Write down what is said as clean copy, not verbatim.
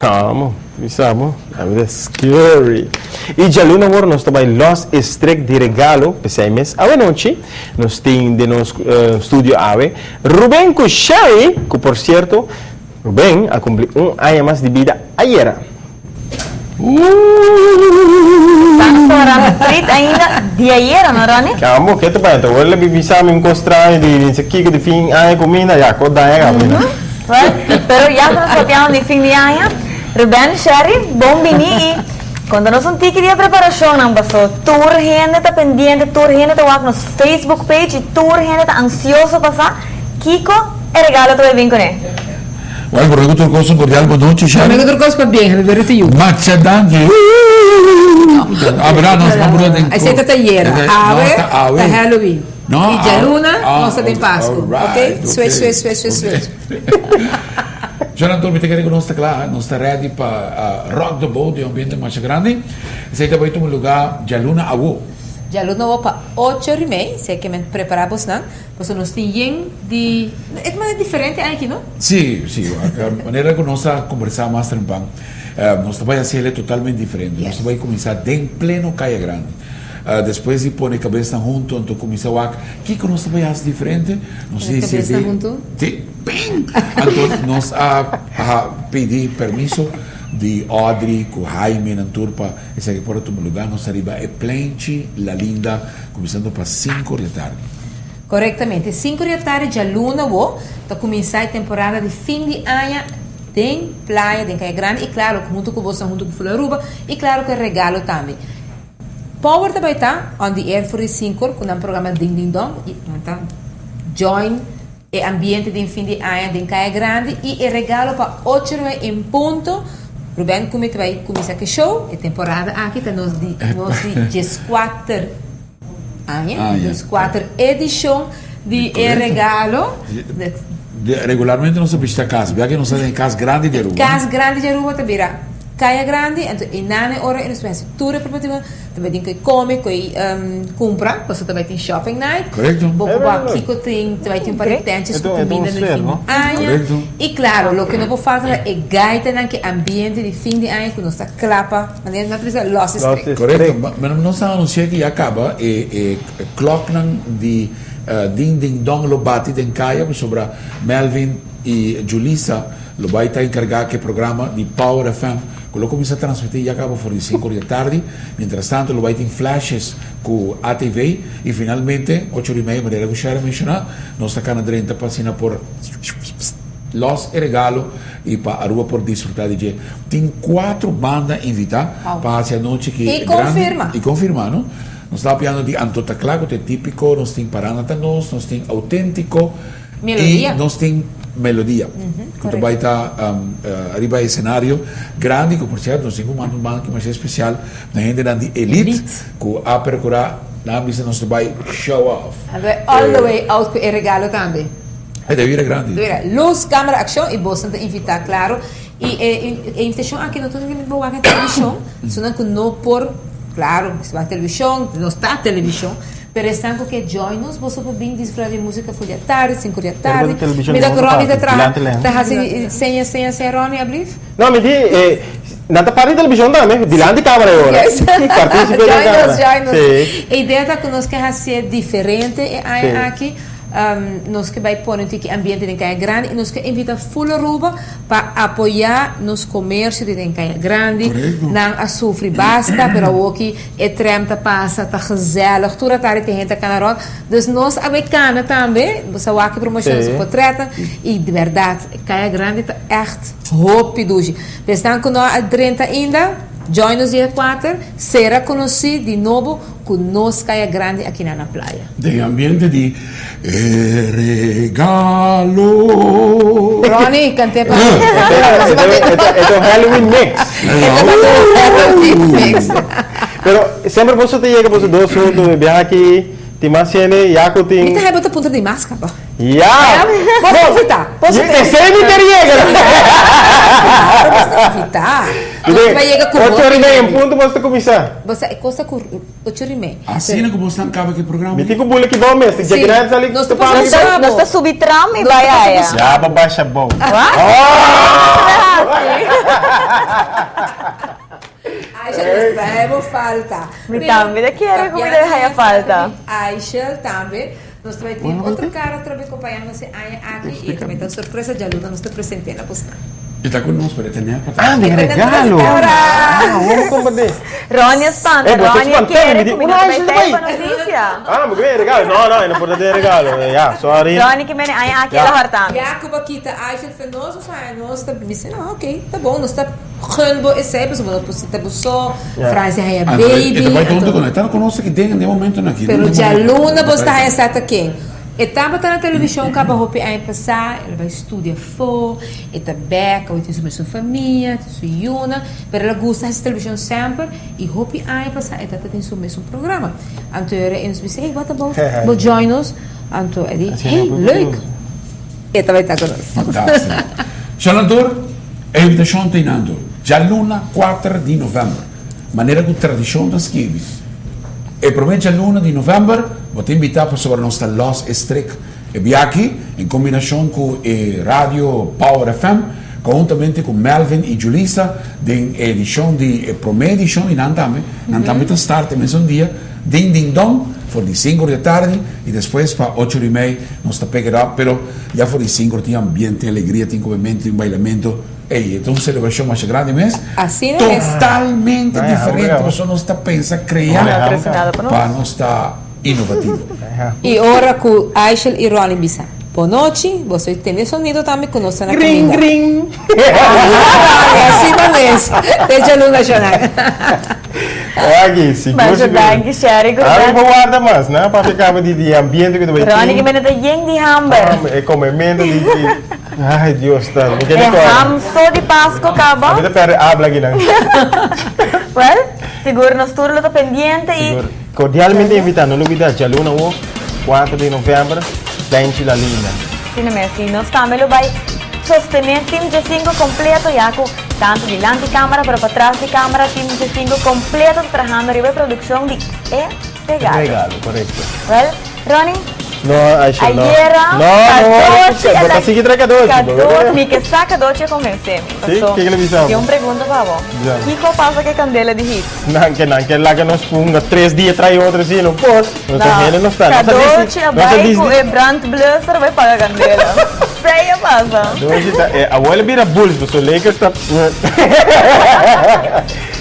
Amo, bisa bo, ami ta scary. I djaluna awor nos ta bai los e strek di regalo, p'esei mes awe nochi nos tin den nos studio awe Ruben ku Sherry, ku por sierto Ruben a kumpli un aña mas di bida ayera. Tan sora treat ainda di ayera no Ronnie? Amo, ke ta bai? Anto awor lo bisa mi un kos straño di di kiko di fin aña kuminda, ya ko daña kaba mi. Well, pero ya ku nos papiando di fin di aña, Ruben, Sherry, bon bini i konta nos un tiki di e preparashonnan paso tur hende ta pendiente, tur hende ta wak nos Facebook page i tur hende ta ansioso pa sa kiko e regalo ta bai bin kuné. Well, prome ku tur kos un kordial bon nochi, Sherry. Prome ku tur kos pabien, happy birthday to you. Masha danki. Ah, bra, nos no bro den. Esei ta tayera. Awe ta Halloween. No, I djaluna nos ta den Pasku. Ok? Switch, switch, switch, switch, switch. John Anton, mi ta kere ku nos ta kla, nos ta ready pa rock the boat den un ambiente masha grandi. Esei ta bai tuma lugá djaluna awo. Djaluna awo pa ocho ora i mei, esei ke men prepara bosnan. Pasobra nos tin yen di, e ta manera diferente aki, no? Sí, sí. Manera ku nos a kombersá mas trempan, nos ta bai hasi el totalmente diferente. Nos ta bai kuminsá den pleno Kaya Grandi. Despues di pone kabesnan huntu, anto kuminsá wak kiko nos ta bai hasi diferente. Nos Pone kabesnan huntu? Sí, bing! Anto nos a pidi permiso di Audrey ku Jaime nan tur pa esaki por a tuma lugá. Nos ta riba e plenchi La Linda kuminsando pa sinku di atardi. Korektamente, sinku di atardi djaluna awo ta kuminsá e temporada di fin di aña den playa den Kaya Grandi i klaro huntu ku boso huntu ku Full Aruba i klaro ku e regalo tambe. Power ta bai ta on the air for di sinkor ku nan programa Ding Ding Dong i nan ta join e ambiente den fin di aña den Kaya Grandi i e regalo pa ocho nuebe en punto. Ruben ku mi ta bai kuminsá ku e show. E temporada aki ta nos di nos di dieskuater aña, dieskuater edishon di e regalo. Regularmente nos ta bishita kas, bia ke nos ta den e kas grandi di Aruba. Kas grandi di Aruba ta bira Kaya Grandi, anto einan e ora ei nos por hasi tur e preparativonan. Ta bai tin ku e kome, ku e kumpra, pasobra ta bai tin shopping night. Korekto. Bo por wak kiko tin, ta bai tin un par di tèntjes ku kuminda na fin di aña. Korekto. I klaro, loke no por falta ta e gaitanan ku e ambiente di fin di aña ku nos ta kla pa, manera nan ta bisa, lòs e strik. Korekto. Ma nos a anunsiá ku ya kaba e klòknan di Ding Ding Dong lo bati den kaya pasobra Melvin i Julissa lo bai ta enkargá ku e programa di Power FM ku lo kuminsá transmití ya kaba for di sinku or di tardi. Mientras tanto lo bai tin flashes ku ATV i finalmente ocho or i media manera ku Sherry a menshoná nos ta kana drenta pa asina por lòs e regalo i pa Aruba por disfrutá di dje. Tin kuatro banda invitá pa hasi anochi ki I konfirmá. I konfirmá no. Nos ta papiando di Anto Ta Kla ku ta e típiko, nos tin Parana Ta Nos, nos tin Outéntiko i nos tin Melodia ku ta bai ta riba e esenario grandi ku por sierto nos tin ku manda un banda ki masha espesial na hendenan di Elite ku a perkurá nan a bisa nos ta bai show off. Nan ta bai all the way out ku e regalo tambe. E ta bira grandi. Ta bira luz, camera, accion y bosnan ta invita claro. Y e invitacion aki no ta únicamente pa wak na television, esunnan cu no por, claro, si wak television, nos ta television, pero esnan cu ke join nos, boso por bin disfruta di musica for di atardi, cinco di atardi. Mira cu Ronnie ta traha, ta haci seña, seña, seña, Ronnie, ablief? No, mi di, nan ta parti television tambe, dilanti camera e ora. Yes. Participe den Join camera. nos, join nos. Sí. E idea ta cu nos ke hacié diferente e aña aki. Nos ke bai pone un tiki ambiente den Kaya Grandi i nos ke invita full Aruba pa apoya nos komersio di den Kaya Grandi. Nan a sufri basta, pero awoki e tram ta pasa, ta gezellig, tur atardi tin hende ta kana rònt. Dus nos a bai kana tambe, bo sa wak e promoshon, nos potretnan i di bèrdat Kaya Grandi ta ègt hopi dushi. Pa esnan ku no a drenta ainda, join nos dia kuater, sera konosí di nobo Ku nos kaya grandi akinan na playa. Den ambiente di e regalo. Ronnie, kant'é pa mi. E ta un Halloween mix. E ta un Halloween mix. Pero semper boso ta yega boso dos hunto e biaha aki. Tin mas hende ya ku tin. Mi ta heba ta puntra di mas kaba. Ya! Bo ta invitá. Bo ta Esei mi ta yega. Claro, bo ta invitá. Nos ta yega ku Ocho ora i mei en punto bo ta kuminsá. Bo sa e kos ta ku ocho ora i mei. Asina ku bosnan kaba ku e programa. Mi tin ku bula ki bou mes. Si. Dje grandi sali Nos ta ta para pasa ki bou. Nos ta subi tram i bai aya. Ya bo basha bou. Aishel nos trae bo falta. Mi tambe ta kere ku mi ta haya falta. Aishel tambe nos ta bai tin otro kara atrobe kompañá nos e aña aki i tambe ta un sorpresa djaluna nos ta present'é na bosnan. E ta ku nos pero e ta nèt pa Ah, den regalo. Ah, hopi komprendé. Ronnie a spanta, Eh, bo ta Ronnie a spantá, kere mi di, ku mi un no ta bai Aishel ta tei bai. pa notisia. Ah, bo ke den regalo. No, no, e no por ta den regalo. Ya, sorry. Ronnie ke mene aña aki el a hòrta mi. Ya ku bo a kita Aishel fe nos, nos a haña nos ta bisa, no, ok, ta bon, nos ta. Gun bo esei pasobra bo no por sinta bo so, Francia haya baby. E ta bai tonto ku no, e ta no konosa ki den den momentonan aki. Pero djaluna bo sta haya sa ta ken. E tabata na televishon kaba hopi aña pasá, el a bai studia afó, e ta bèk, awe tin su mesun famia, tin su yunan, pero el a gusta hasi televishon semper i hopi aña pasá e tabata tin su mesun programa. Anto e nos bisa, hey, what about bo join nos? Anto e di, hey, leuk! E ta bai ta ku nos. Fantástiko. Shanador, e invitashon ta inando djaluna kuater di novèmber. Manera ku tradishon ta skibi, e promé djaluna di novèmber bo ta invitá pasobra nos ta lòs e strik. E biaha en kombinashon ku e radio Power FM, konhuntamente ku Melvin i Julissa den e edishon di e promé edishon di nan tambe, nan tambe ta start e mesun dia. Ding ding dong, for di sinku or di tardi y despues pa ocho or y mei nos ta pick it up, pero ya for di sinku or tin ambiente, tin alegria, tin comemento, tin bailamento, ey, e ta un celebracion masha grandi mes, Asina mes. totalmente diferente pasobra nos ta pensa crea pa nos ta innovativo. Y ora cu Aishel y Ronnie bisa bonochi, boso e tende sonido tambe cu nos ta na Gring caminda. gring. Asina mes, te djaluna shonnan. Aki, sigur, Masha sigur. danki, Sherry, ku Ami ta. por warda mas, na? Papia kaba di di ambiente ku ta bai Ronnie tin. ki mende ta yen di hamber. Hamber, e komemento di di Ai, Dios ta, mi ke E ni kòrda. ham so di Pasko kaba. Ami ta pèrdè abla akinan. Well, sigur nos tur lo ta pendiente i. Sigur. Kordialmente invitá, no lubidá, djaluna awo, kuater di novèmber, Plenchi La Linda. Asina mes, i nos tambe lo bai sostené Team Djesingo kompleto ya ku. Tantu dilanti camera pero patras di camera team Djesingo completo ta trahando riba e produccion di E Regalo. Regalo, corecto. Well, Ronnie? No, Aisha, no. Ayera, No, no, cadochi, bo ta sigui trae cadochi. Bo Cadochi, mi ke sa cadochi a convence mi. Sí? Paso, Kiko lo bisa bo? Tin un pregunta pa bo. Bisa mi. Kiko pasa ku e candela di hit? Nan ke, nan ke laga nos punga tres dia trae otro si no por. Nos ta hende nos ta. Nos a disi, Cadochi a nos a bai disi. ku e brandblusser bai paga candela. Esei a pasa. Cadochi ta, e abuela bira Bulls, paso Lakers ta.